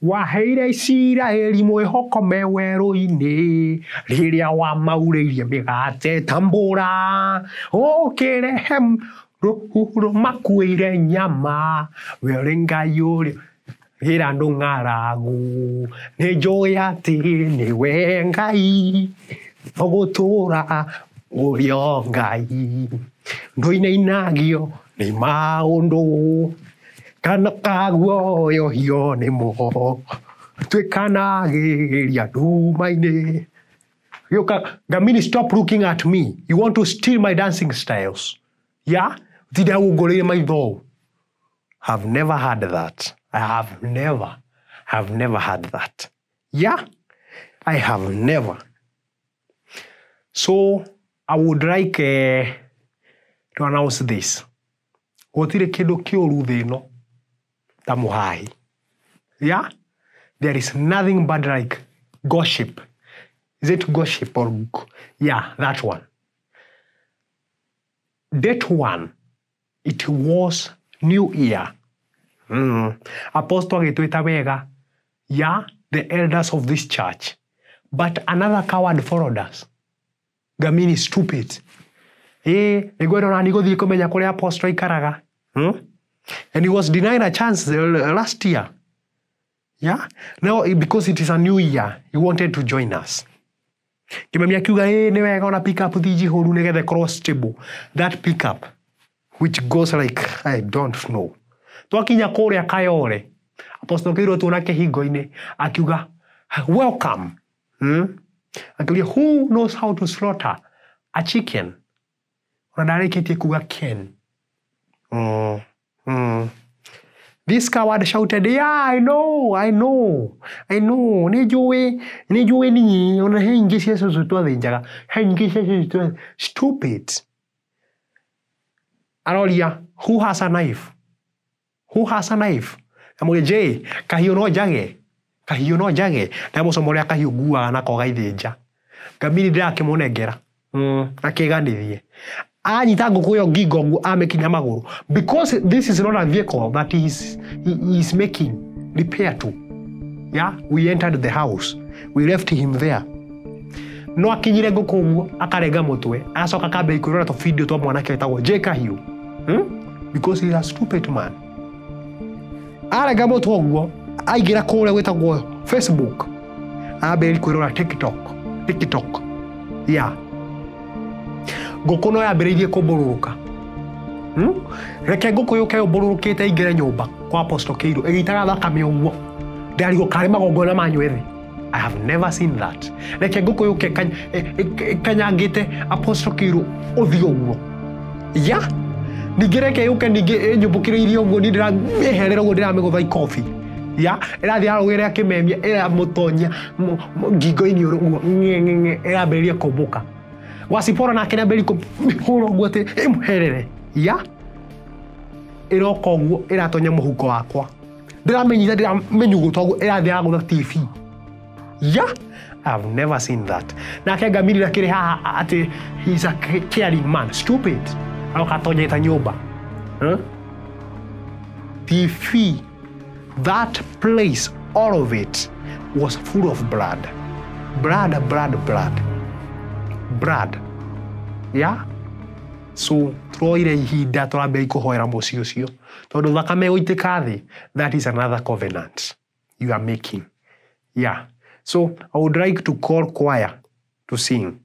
Waheire Isiraeli mwĩhoko me werũ-inĩ rĩrĩa wamaurĩirie mĩgate ta mbura, ũkĩrehe rũhuho makuĩire nyama. We ũrĩ Ngai ũrĩa ĩra ndũng'aragu, nĩ njũĩ atĩ nĩwe Ngai ũgũtũũra ũrĩ o Ngai. Ndũinainagio nĩ maũndũ kana kaguoyohio nĩmo, twĩkanagĩria nduma-inĩ. Gĩũka Ngamini, stop looking at me. You want to steal my dancing styles? Yeah, tinda gũngũrĩire maitho. Have never had that. I have never had that. Yeah, I have never. So I would like to announce this: gũtirĩ kĩndũ kĩũru thĩ ĩno ta mũhahi. Yeah, there is nothing bad like gossip. Is it gossip or yeah, that one. Date one, it was New Year. Apostle agĩtwĩta wega, yeah, the elders of this church, but another coward followed us. Gamini, stupid. Ĩ nĩngwenda ona nĩ gũthiĩ kũmenya kũrĩa apostle aikaraga, And he was denied a chance last year. Yeah, now because it is a new year, he wanted to join us. Kĩmemi akiuga ĩ nĩ wega ona pick up thi njihũru nĩgetha ĩkorwo stable. That pickup which goes like, I don't know. Twakinya kũrĩa Kayole, Apostle Kĩirũ tuona kĩhingo-inĩ akiuga, "Welcome," Akiuria, "Who knows how to slaughter a chicken?" Ona ndarĩkĩtie kuga ken. This coward shouted, "Yeah, I know, I know, I know. Nĩ njũĩ, nĩ njũĩ niĩ, ona he ingĩ cia cũcũ twathĩnjaga, he ingĩ cia cũcũ twa." Stupid. Aroria, "Who has a knife? Who has a knife?" Amũria, "J, kahiũ no njage, kahiũ no njage." Ndamũcomorea kahiũ nguaga nako gaithĩnja. Ngamiri ndĩrakĩmũnengera. Akĩganithie. Anyita ngũkũ ĩyo ngingo ũguo amĩkinya magũrũ, because this is not a vehicle that he is making repair to. Yeah, we entered the house, we left him there. No akinyire ngũkũ ũguo akarenga mũtwe, agacoka akambia kwĩrora tũ video twa mwanake wĩtagwo J Kahiũ, Because he is a stupid man. Arenga mũtwe ũguo aingĩra kũrĩa gwĩtagwo Facebook, ambĩrĩria kwĩrora TikTok, TikTok. Yeah, ngũkũ no yambĩrĩirie kũmbũrũrũka, Reke ngũkũ yũke ũmbũrũrũkĩte ingĩre nyũmba kwa Apostle Kĩirũ ĩgĩitaga thakame ũguo, ndĩrarigwo karĩ magongona ma nywethe. I have never seen that. Reke ngũkũ yũke ĩkanyangĩte Apostle Kĩirũ ũthiũ ũguo. Ya ningĩ reke yũke ningĩ ĩnyũmbũkĩrĩirie ũguo, niĩ ndĩramĩherera ũguo, ndĩramĩgũtha ikobi ya ĩrathiĩ yarũgĩrĩra kĩmemia ĩramũtonya ngingo-inĩ ũguo ng'e ng'e ng'e, ĩrambĩrĩria kũmbũka. Wasipora nake nĩambĩrĩria kũmĩhũra ũguo atĩ ĩmũherere. Ya ĩroka ũguo ĩratonya mũhuko wakwa, ndĩramĩnyita, ndĩramĩnyuguta ũguo, ĩrathiĩ yagũtha TV. Yeah, I've never seen that. Nake Ngamiri akĩrĩ haha atĩ he's a caring man. Stupid. Aroka atonyete nyũmba, huh? TV, that place, all of it was full of blood, blood, blood, blood, blood. Yeah, so turoire ihinda tũrambĩrĩria kũhoera mũciĩ ũcio tondũ thakame gũitĩka thĩ, that is another covenant you are making. Yeah, so I would like to call choir to sing.